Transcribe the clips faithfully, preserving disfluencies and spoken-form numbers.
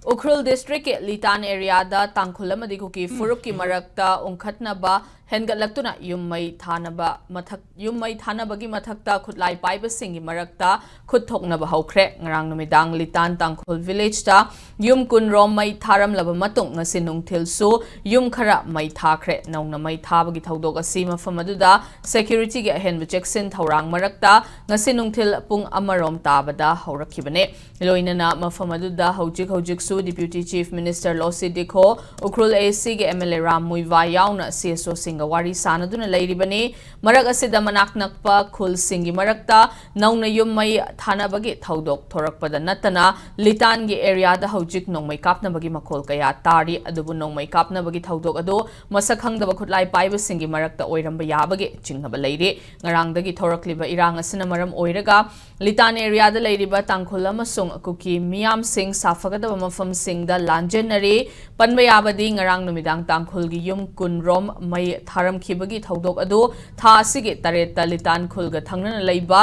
ꯎꯈ꯭ꯔꯨꯜ ꯗꯤꯁꯇ꯭ꯔꯤꯛꯀꯤ ꯂꯤꯇꯥꯟ ꯑꯦꯔꯤꯌꯥꯗ ꯇꯥꯡꯈꯨꯜ ꯑꯃꯗꯤ ꯀꯨꯀꯤ ꯐꯨꯔꯨꯞꯀꯤ ꯃꯔꯛꯇ ꯎꯪꯈꯠꯅꯕ ꯍꯦꯟꯒꯠꯂꯛꯇꯨꯅ ꯌꯨꯝ ꯃꯩ ꯊꯥꯅꯕ ꯃꯊꯛ, ꯌꯨꯝ ꯃꯩ ꯊꯥꯅꯕꯒꯤ ꯃꯊꯛꯇ ꯈꯨꯠꯂꯥꯏ ꯄꯥꯏꯕꯁꯤꯡꯒꯤ ꯃꯔꯛꯇ ꯈꯨꯠ ꯊꯣꯛꯅꯕ ꯍꯧꯈ꯭ꯔꯦ꯫ ꯉꯔꯥꯡ ꯅꯨꯃꯤꯗꯥꯡ ꯂꯤꯇꯥꯟ ꯇꯥꯡꯈꯨꯜ ꯚꯤꯂꯦꯖꯇ ꯌꯨꯝ ꯀꯨꯟꯔꯣꯝ ꯃꯩ ꯊꯥꯔꯝꯂꯕ ꯃꯇꯨꯡ ꯉꯁꯤ ꯅꯨꯡꯊꯤꯜꯁꯨ ꯌꯨꯝ ꯈꯔ ꯃꯩ ꯊꯥꯈ꯭ꯔꯦ꯫ ꯅꯧꯅ ꯃꯩ ꯊꯥꯕꯒꯤ ꯊꯧꯗꯣꯛ ꯑꯁꯤ ꯃꯐꯝ ꯑꯗꯨꯗ ꯁꯦꯀ꯭ꯌꯨꯔꯤꯇꯤꯒꯤ ꯑꯍꯦꯟꯕ ꯆꯦꯛꯁꯤꯟ ꯊꯧꯔꯥꯡ ꯃꯔꯛꯇ ꯉꯁꯤ ꯅꯨꯡꯊꯤꯜ ꯄꯨꯡ ꯑꯃꯔꯣꯝ ꯇꯥꯕꯗ ꯍꯧꯔꯛꯈꯤꯕꯅꯦ꯫ ꯂꯣꯏꯅꯅ ꯃꯐꯝ ꯑꯗꯨꯗ ꯍꯧꯖꯤꯛ ꯍꯧꯖꯤꯛꯁꯨ Deputy Chief Minister ꯂꯣꯁꯤ ꯗꯤꯈꯣ, Ukhrul ACꯒꯤ MLA Ram Muivah ꯌꯥꯎꯅ CSOꯁꯤꯡꯒ ꯋꯥꯔꯤ ꯁꯥꯟꯅꯗꯨꯅ ꯂꯩꯔꯤꯕꯅꯤ꯫ ꯃꯔꯛ ꯑꯁꯤꯗ ꯃꯅꯥꯛ ꯅꯛꯄ ꯈꯨꯜꯁꯤꯡꯒꯤ ꯃꯔꯛꯇ ꯅꯧꯅ ꯌꯨꯝ ꯃꯩ ꯊꯥꯅꯕꯒꯤ ꯊꯧꯗꯣꯛ ꯊꯣꯔꯛꯄꯗ ꯅꯠꯇꯅ ꯂꯤꯇꯥꯟꯒꯤ ꯑꯦꯔꯤꯌꯥꯗ ꯍꯧꯖꯤꯛ ꯅꯣꯡꯃꯩ ꯀꯥꯞꯅꯕꯒꯤ ꯃꯈꯣꯜ ꯀꯌꯥ ꯇꯥꯔꯤ꯫ ꯑꯗꯨꯕꯨ ꯅꯣꯡꯃꯩ ꯀꯥꯞꯅꯕꯒꯤ ꯊꯧꯗꯣꯛ ꯑꯗꯨ ꯃꯁꯛ ꯈꯪꯗꯕ ꯈꯨꯠꯂꯥꯏ ꯄꯥꯏꯕꯁꯤꯡꯒꯤ ꯃꯔꯛꯇ ꯑꯣꯏꯔꯝꯕ ꯌꯥꯕꯒꯤ ꯆꯤꯡꯅꯕ ꯂꯩꯔꯤ꯫ ꯉꯔꯥꯡꯗꯒꯤ ꯊꯣꯔꯛꯂꯤꯕ ꯏꯔꯥꯡ ꯑꯁꯤꯅ ꯃꯔꯝ ꯑꯣꯏꯔꯒ ꯂꯤꯇꯥꯟ ꯑꯦꯔꯤꯌꯥꯗ ꯂꯩꯔꯤꯕ ꯇꯥꯡꯈꯨꯜ ꯑꯃꯁꯨꯡ ꯀꯨꯀꯤ ꯃꯤꯌꯥꯝꯁꯤꯡ ꯁꯥꯐꯒꯗꯕ ꯃꯐꯝꯁꯤꯡꯗ ꯂꯥꯟꯖꯦꯟꯅꯔꯤ꯫ ꯄꯟꯕ ꯌꯥꯕꯗꯤ ꯉꯔꯥꯡ ꯅꯨꯃꯤꯗꯥꯡ ꯇꯥꯡꯈꯨꯜꯒꯤ ꯌꯨꯝ ꯀꯨꯟꯔꯣꯝ ꯃꯩ ꯊꯥꯔꯝꯈꯤꯕꯒꯤ ꯊꯧꯗꯣꯛ ꯑꯗꯨ ꯊꯥ ꯑꯁꯤꯒꯤ ꯇꯔꯦꯠꯇ ꯂꯤꯇꯥꯟ ꯈꯨꯜꯒ ꯊꯪꯅꯅ ꯂꯩꯕ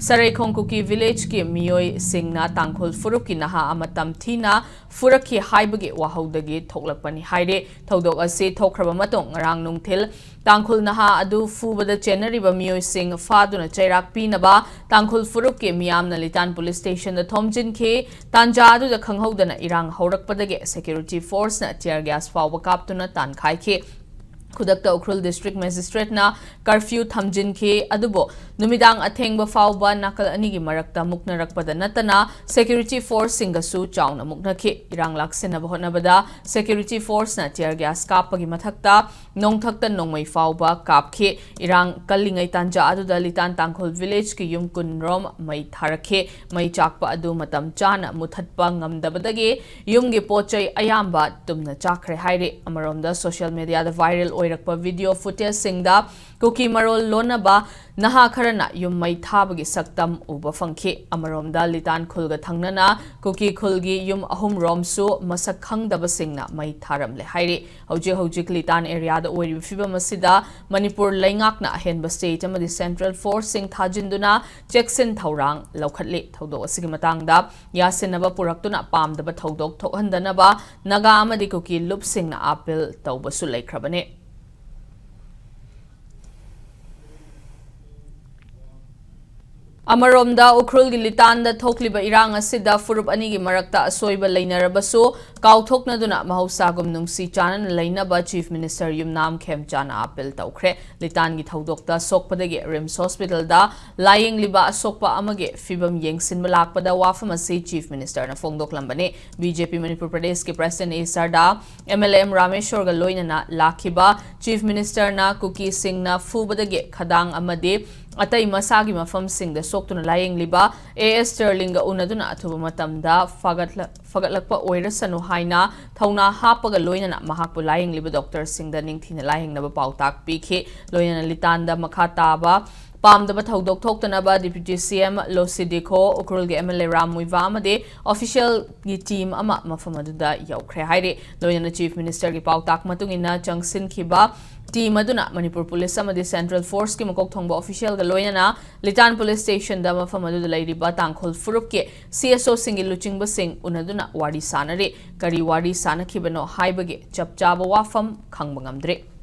ꯁꯔꯩꯈꯣꯡ ꯀꯨꯀꯤ ꯚꯤꯂꯦꯖꯀꯤ ꯃꯤꯑꯣꯏꯁꯤꯡꯅ ꯇꯥꯡꯈꯨꯜ ꯐꯨꯔꯨꯞꯀꯤ ꯅꯍꯥ ꯑꯃ ꯇꯝꯊꯤꯅ ꯐꯨꯔꯛꯈꯤ ꯍꯥꯏꯕꯒꯤ ꯋꯥꯍꯧꯗꯒꯤ ꯊꯣꯛꯂꯛꯄꯅꯤ ꯍꯥꯏꯔꯦ꯫ ꯊꯧꯗꯣꯛ ꯑꯁꯤ ꯊꯣꯛꯈ꯭ꯔꯕ ꯃꯇꯨꯡ ꯉꯔꯥꯡ ꯅꯨꯡꯊꯤꯜ ꯇꯥꯡꯈꯨꯜ ꯅꯍꯥ ꯑꯗꯨ ꯐꯨꯕꯗ ꯆꯦꯟꯅꯔꯤꯕ ꯃꯤꯑꯣꯏꯁꯤꯡ ꯐꯥꯗꯨꯅ ꯆꯩꯔꯥꯛ ꯄꯤꯅꯕ ꯇꯥꯡꯈꯨꯜ ꯐꯨꯔꯨꯞꯀꯤ ꯃꯤꯌꯥꯝꯅ ꯂꯤꯇꯥꯟ ꯄꯨꯂꯤꯁ ꯁ꯭ꯇꯦꯁꯟꯗ ꯊꯣꯝꯖꯤꯟꯈꯤ꯫ ꯇꯥꯟꯖꯥ ꯑꯗꯨꯗ ꯈꯪꯍꯧꯗꯅ ꯏꯔꯥꯡ ꯍꯧꯔꯛꯄꯗꯒꯤ ꯁꯦꯀ꯭ꯌꯨꯔꯤꯇꯤ ꯐꯣꯔꯁꯅ ꯇꯤꯌꯔ ꯒ꯭ꯌꯥꯁ ꯐꯥꯎꯕ ꯀꯥꯞꯇꯨꯅ ꯇꯥꯟꯈꯥꯏꯈꯤ꯫ ꯈꯨꯗꯛꯇ ꯎꯈ꯭ꯔꯨꯜ ꯗꯤꯁꯇ꯭ꯔꯤꯛ ꯃꯦꯖꯤꯁꯇ꯭ꯔꯦꯠꯅ ꯀꯔꯐ꯭ꯌꯨ ꯊꯝꯖꯤꯟꯈꯤ꯫ ꯑꯗꯨꯕꯨ ꯅꯨꯃꯤꯗꯥꯡ ꯑꯊꯦꯡꯕ ꯐꯥꯎꯕ ꯅꯥꯀꯜ ꯑꯅꯤꯒꯤ ꯃꯔꯛꯇ ꯃꯨꯛꯅꯔꯛꯄꯗ ꯅꯠꯇꯅ ꯁꯦꯀ꯭ꯌꯨꯔꯤꯇꯤ ꯐꯣꯔꯁꯁꯤꯡꯒꯁꯨ ꯆꯥꯎꯅ ꯃꯨꯛꯅꯈꯤ꯫ ꯏꯔꯥꯡ ꯂꯥꯛꯁꯤꯟꯅꯕ ꯍꯣꯠꯅꯕꯗ ꯁꯦꯀ꯭ꯌꯨꯔꯤꯇꯤ ꯐꯣꯔꯁꯅ ꯇꯤꯌꯔ ꯒ꯭ꯌꯥꯁ ꯀꯥꯞꯄꯒꯤ ꯃꯊꯛꯇ ꯅꯣꯡꯊꯛꯇ ꯅꯣꯡꯃꯩ ꯐꯥꯎꯕ ꯀꯥꯞꯈꯤ꯫ ꯏꯔꯥꯡ ꯀꯜꯂꯤꯉꯩ ꯇꯥꯟꯖꯥ ꯑꯗꯨꯗ ꯂꯤꯇꯥꯟ ꯇꯥꯡꯈꯨꯜ ꯚꯤꯂꯦꯖꯀꯤ ꯌꯨꯝ ꯀꯨꯟꯔꯣꯝ ꯃꯩ ꯊꯥꯔꯛꯈꯤ꯫ ꯃꯩ ꯆꯥꯛꯄ ꯑꯗꯨ ꯃꯇꯝ ꯆꯥꯅ ꯃꯨꯊꯠꯄ ꯉꯝꯗꯕꯗꯒꯤ ꯌꯨꯝꯒꯤ ꯄꯣꯠ ꯆꯩ ꯑꯌꯥꯝꯕ ꯇꯨꯝꯅ ꯆꯥꯛꯈ꯭ꯔꯦ ꯍꯥꯏꯔꯤ꯫ ꯑꯃꯔꯣꯝꯗ ꯁꯣꯁꯤꯌꯦꯜ ꯃꯦꯗꯤꯌꯥꯗ ꯚꯥꯏꯔꯦꯜ ꯑꯣꯏꯔꯛꯄ ꯚꯤꯗꯤꯑꯣ ꯐꯨꯇꯦꯖꯁꯤꯡꯗ ꯀꯨꯀꯤ ꯃꯔꯣꯜ ꯂꯣꯟꯅꯕ ꯅꯍꯥ ꯈꯔꯅ ꯌꯨꯝ ꯃꯩ ꯊꯥꯕꯒꯤ ꯁꯛꯇꯝ ꯎꯕ ꯐꯪꯈꯤ꯫ ꯑꯃꯔꯣꯝꯗ, ꯂꯤꯇꯥꯟ ꯈꯨꯜꯒ ꯊꯪꯅꯅ ꯀꯨꯀꯤ ꯈꯨꯜꯒꯤ ꯌꯨꯝ ꯑꯍꯨꯝ ꯔꯣꯝꯁꯨ ꯃꯁꯛ ꯈꯪꯗꯕꯁꯤꯡꯅ ꯃꯩ ꯊꯥꯔꯝꯂꯦ ꯍꯥꯏꯔꯤ꯫ ꯍꯧꯖꯤꯛ ꯍꯧꯖꯤꯛ ꯂꯤꯇꯥꯟ ꯑꯦꯔꯤꯌꯥꯗ ꯑꯣꯏꯔꯤꯕ ꯐꯤꯕꯝ ꯑꯁꯤꯗ ꯃꯅꯤꯄꯨꯔ ꯂꯩꯉꯥꯛꯅ ꯑꯍꯦꯟꯕ ꯁ꯭ꯇꯦꯠ ꯑꯃꯗꯤ ꯁꯦꯟꯇ꯭ꯔꯦꯜ ꯐꯣꯔꯁꯁꯤꯡ ꯊꯥꯖꯤꯟꯗꯨꯅ ꯆꯦꯛꯁꯤꯟ ꯊꯧꯔꯥꯡ ꯂꯧꯈꯠꯂꯤ꯫ ꯊꯧꯗꯣꯛ ꯑꯁꯤꯒꯤ ꯃꯇꯥꯡꯗ ꯌꯥꯁꯤꯟꯅꯕ ꯄꯨꯔꯛꯇꯨꯅ ꯄꯥꯝꯗꯕ ꯊꯧꯗꯣꯛ ꯊꯣꯛꯍꯟꯗꯅꯕ ꯅꯥꯒꯥ ꯑꯃꯗꯤ ꯀꯨꯀꯤ ꯂꯨꯞꯁꯤꯡꯅ ꯑꯥꯄꯤꯜ ꯇꯧꯕꯁꯨ ꯂꯩꯈ꯭ꯔꯕꯅꯤ꯫ ꯑꯃꯔꯣꯝꯗ, ꯎꯈ꯭ꯔꯨꯜꯒꯤ ꯂꯤꯇꯥꯟꯗ ꯊꯣꯛꯂꯤꯕ ꯏꯔꯥꯡ ꯑꯁꯤꯗ ꯐꯨꯔꯨꯞ ꯑꯅꯤꯒꯤ ꯃꯔꯛꯇ ꯑꯁꯣꯏꯕ ꯂꯩꯅꯔꯕꯁꯨ ꯀꯥꯎꯊꯣꯛꯅꯗꯨꯅ ꯃꯍꯧꯁꯥꯒꯨꯝ ꯅꯨꯡꯁꯤ ꯆꯥꯟꯅꯅ ꯂꯩꯅꯕ ꯆꯤꯐ ꯃꯤꯅꯤꯁꯇꯔ ꯌꯨꯝꯅꯥꯝ ꯈꯦꯝꯆꯥꯅ ꯑꯥꯄꯤꯜ ꯇꯧꯈ꯭ꯔꯦ꯫ ꯂꯤꯇꯥꯟꯒꯤ ꯊꯧꯗꯣꯛꯇ ꯁꯣꯛꯄꯗꯒꯤ ꯔꯤꯝꯁ ꯍꯣꯁꯄꯤꯇꯥꯜꯗ ꯂꯥꯌꯦꯡꯂꯤꯕ ꯑꯁꯣꯛꯄ ꯑꯃꯒꯤ ꯐꯤꯕꯝ ꯌꯦꯡꯁꯤꯟꯕ ꯂꯥꯛꯄꯗ ꯋꯥꯐꯝ ꯑꯁꯤ ꯆꯤꯐ ꯃꯤꯅꯤꯁꯇꯔꯅ ꯐꯣꯡꯗꯣꯛꯂꯝꯕꯅꯤ꯫ ꯕꯤ ꯖꯦ ꯄꯤ ꯃꯅꯤꯄꯨꯔ ꯄ꯭ꯔꯗꯦꯁꯀꯤ president A Sarda, M L A M ꯔꯥꯃꯦꯁꯣꯔꯒ ꯂꯣꯏꯅꯅ ꯂꯥꯛꯈꯤꯕ ꯆꯤꯐ ꯃꯤꯅꯤꯁꯇꯔꯅ ꯀꯨꯀꯤꯁꯤꯡꯅ ꯐꯨꯕꯗꯒꯤ ꯈꯗꯥꯡ ꯑꯃꯗꯤ ꯑꯇꯩ ꯃꯁꯥꯒꯤ ꯃꯐꯝꯁꯤꯡꯗ ꯁꯣꯛꯇꯨꯅ ꯂꯥꯌꯦꯡꯂꯤꯕ ꯑꯦ ꯑꯦꯁ ꯁ꯭ꯇꯔꯂꯤꯡꯒ ꯎꯅꯗꯨꯅ ꯑꯊꯨꯕ ꯃꯇꯝꯗ ꯐꯒꯠꯂ-, ꯐꯒꯠꯂꯛꯄ ꯑꯣꯏꯔꯁꯅꯨ ꯍꯥꯏꯅ ꯊꯧꯅꯥ ꯍꯥꯞꯄꯒ ꯂꯣꯏꯅꯅ ꯃꯍꯥꯛꯄꯨ ꯂꯥꯌꯦꯡꯂꯤꯕ ꯗꯣꯛꯇꯔꯁꯤꯡꯗ ꯅꯤꯡꯊꯤꯅ ꯂꯥꯌꯦꯡꯅꯕ ꯄꯥꯎꯇꯥꯛ ꯄꯤꯈꯤ꯫ ꯂꯣꯏꯅꯅ ꯂꯤꯇꯥꯟꯗ ꯃꯈꯥ ꯇꯥꯕ ꯄꯥꯝꯗꯕ ꯊꯧꯗꯣꯛ ꯊꯣꯛꯇꯅꯕ ꯗꯤꯄ꯭ꯌꯨꯇꯤ ꯁꯤ ꯑꯦꯝ ꯂꯣꯁꯤ ꯗꯤꯈꯣ, ꯎꯈ꯭ꯔꯨꯜꯒꯤ ꯑꯦꯝ ꯑꯦꯜ ꯑꯦ ꯔꯥꯝ ꯃꯨꯏꯚꯥ ꯑꯃꯗꯤ ꯑꯣꯐꯤꯁꯤꯌꯦꯜꯒꯤ ꯇꯤꯝ ꯑꯃ ꯃꯐꯝ ꯑꯗꯨꯗ ꯌꯧꯈ꯭ꯔꯦ ꯍꯥꯏꯔꯤ꯫ ꯂꯣꯏꯅꯅ ꯆꯤꯐ ꯃꯤꯅꯤꯁꯇꯔꯒꯤ ꯄꯥꯎꯇꯥꯛ ꯃꯇꯨꯡ ꯏꯟꯅ ꯆꯪꯁꯤꯟꯈꯤꯕ ꯇꯤꯝ ꯑꯗꯨꯅ ꯃꯅꯤꯄꯨꯔ ꯄꯨꯂꯤꯁ ꯑꯃꯗꯤ ꯁꯦꯟꯇ꯭ꯔꯦꯜ ꯐꯣꯔꯁꯀꯤ ꯃꯀꯣꯛ ꯊꯣꯡꯕ ꯑꯣꯐꯤꯁꯤꯌꯦꯜꯒ ꯂꯣꯏꯅꯅ ꯂꯤꯇꯥꯟ ꯄꯨꯂꯤꯁ ꯁ꯭ꯇꯦꯁꯟꯗ ꯃꯐꯝ ꯑꯗꯨꯗ ꯂꯩꯔꯤꯕ ꯇꯥꯡꯈꯨꯜ ꯐꯨꯔꯨꯞꯀꯤ ꯁꯤ ꯑꯦꯁ ꯑꯣꯁꯤꯡꯒꯤ ꯂꯨꯆꯤꯡꯕꯁꯤꯡ ꯎꯅꯗꯨꯅ ꯋꯥꯔꯤ ꯁꯥꯟꯅꯔꯤ꯫ ꯀꯔꯤ ꯋꯥꯔꯤ ꯁꯥꯟꯅꯈꯤꯕꯅꯣ ꯍꯥꯏꯕꯒꯤ ꯆꯞ ꯆꯥꯕ ꯋꯥꯐꯝ ꯈꯪꯕ ꯉꯝꯗ꯭ꯔꯤ꯫